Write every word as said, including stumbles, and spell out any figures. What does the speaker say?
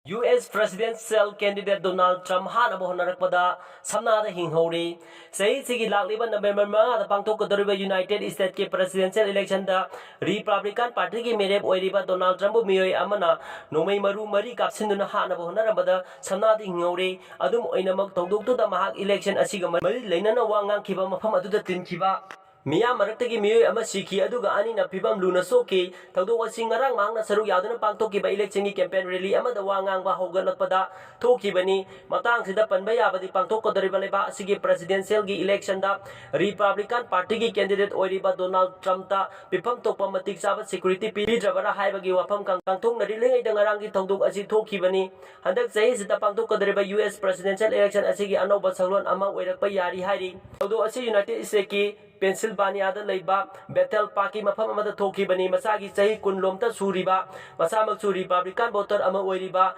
U S presidential candidate Donald Trump ꯍꯥꯠꯅꯕ ꯍꯣꯠꯅꯔꯛꯄꯗ ꯁꯝꯅꯥꯗ ꯍꯤꯡꯍꯧꯔꯤ꯫ ꯆꯍꯤꯁꯤꯒꯤ ꯂꯥꯛꯂꯤꯕ November ꯃꯉꯥꯗ ꯄꯥꯡꯊꯣꯛꯀꯗꯧꯔꯤꯕ United States ꯀꯤ presidential election ꯗ Republican Party ꯒꯤ ꯃꯤꯔꯦꯞ ꯑꯣꯏꯔꯤꯕ Donald Trump ꯕꯨ ꯃꯤꯑꯣꯏ ꯑꯃꯅ ꯅꯣꯡꯃꯩ ꯃꯔꯨ ꯃꯔꯤ ꯀꯥꯞꯁꯤꯟꯗꯨꯅ ꯍꯥꯠꯅꯕ ꯍꯣꯠꯅꯔꯝꯕꯗ ꯁꯝꯅꯥꯗ ꯍꯤꯡꯍꯧꯔꯤ꯫ ꯑꯗꯨꯝ ꯑꯣꯏꯅꯃꯛ, ꯊꯧꯗꯣꯛꯇꯨꯗ ꯃꯍꯥꯛ election ꯑꯁꯤꯒ ꯃꯔꯤ ꯂꯩꯅꯅ ꯋꯥ ꯉꯥꯡꯈꯤꯕ ꯃꯐꯝ ꯑꯗꯨꯗ ꯇꯤꯟꯈꯤꯕ ꯃꯤꯌꯥꯝ ꯃꯔꯛꯇꯒꯤ ꯃꯤꯑꯣꯏ ꯑꯃ ꯁꯤꯈꯤ, ꯑꯗꯨꯒ ꯑꯅꯤꯅ ꯐꯤꯕꯝ ꯂꯨꯅ ꯁꯣꯛꯈꯤ꯫ ꯊꯧꯗꯣꯛ ꯑꯁꯤ ꯉꯔꯥꯡ ꯃꯍꯥꯛꯅ ꯁꯔꯨꯛ ꯌꯥꯗꯨꯅ ꯄꯥꯡꯊꯣꯛꯈꯤꯕ election ꯒꯤ campaign rally ꯑꯃꯗ ꯋꯥ ꯉꯥꯡꯕ ꯍꯧꯒꯠꯂꯛꯄꯗ ꯊꯣꯛꯈꯤꯕꯅꯤ꯫ ꯃꯇꯥꯡꯁꯤꯗ ꯄꯟꯕ ꯌꯥꯕꯗꯤ, ꯄꯥꯡꯊꯣꯛꯀꯗꯧꯔꯤꯕ ꯂꯩꯕꯥꯛ ꯑꯁꯤꯒꯤ presidential ꯒꯤ election ꯗ Republican Party ꯒꯤ candidate ꯑꯣꯏꯔꯤꯕ Donald Trump ꯇ ꯃꯤꯐꯝ ꯊꯣꯛꯄ ꯃꯇꯤꯛ ꯆꯥꯕ security ꯄꯤꯗ꯭ꯔꯕꯔꯥ ꯍꯥꯏꯕꯒꯤ ꯋꯥꯐꯝ ꯀꯥꯡ-, ꯀꯥꯡꯊꯣꯛꯅꯔꯤꯉꯩꯗ ꯉꯔꯥꯡꯒꯤ ꯊꯧꯗꯣꯛ ꯑꯁꯤ ꯊꯣꯛꯈꯤꯕꯅꯤ꯫ ꯍꯟꯗꯛ ꯆꯍꯤꯁꯤꯗ ꯄꯥꯡꯊꯣꯛꯀꯗꯧꯔꯤꯕ ꯌꯨ ꯑꯦꯁ presidential election ꯑꯁꯤꯒꯤ ꯑꯅꯧꯕ ꯁꯛꯂꯣꯟ ꯑꯃ ꯑꯣꯏꯔꯛꯄ ꯌꯥꯔꯤ ꯍꯥꯏꯔꯤ꯫ ꯊꯧꯗꯣꯛ ꯑꯁꯤ United States ꯀꯤ Pennsylvania ꯗ ꯂꯩꯕ Bethel Park ꯀꯤ ꯃꯐꯝ ꯑꯃꯗ ꯊꯣꯛꯈꯤꯕꯅꯤ꯫ ꯃꯁꯥꯒꯤ ꯆꯍꯤ ꯀꯨꯟꯂꯣꯝꯇ ꯁꯨꯔꯤꯕ, ꯃꯁꯥꯃꯛꯁꯨ Republican voter ꯑꯃ ꯑꯣꯏꯔꯤꯕ